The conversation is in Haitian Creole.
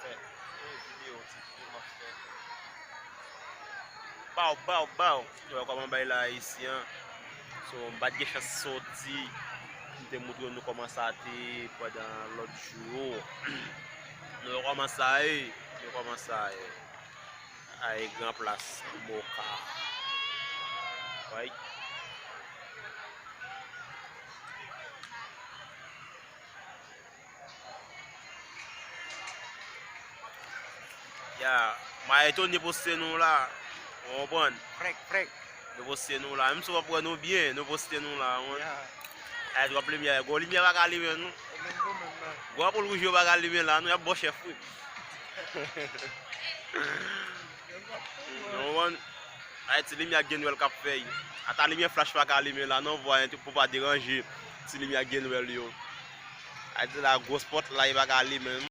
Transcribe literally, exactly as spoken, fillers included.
Fè. E, videyo, ti videyo m ap fè. Baw, baw, baw. Yo, kòman bay la isi an? So, m pa t gen chans soti. M te montre nou kòman sa te pandan lòt jou yo. Nou wè kòman sa ye. Nou wè kòman sa ye. Ay, gran plas Moka. Wè. Ya, Mayeto, nou poste nou la. Ou konprann? Frèk, frèk. Nou poste nou la. Menm si w pa wè nou byen, nou poste nou la. Ou konprann? Ya. Ay, twòp limyè. Gwo limyè pa ka limen, non. E menm nou menm, man. Gwo anpoul wouj yo pa ka limen la, non. Y ap bò chèf, wi. Nou konprann? Ay, ti limyè Genwèl k ap fè. Ata limyè flach pa ka limen la, non. Vwa, pou pa deranje ti limyè Genwèl yo. Ay, ti la, gwo spòt la, li pa ka limen.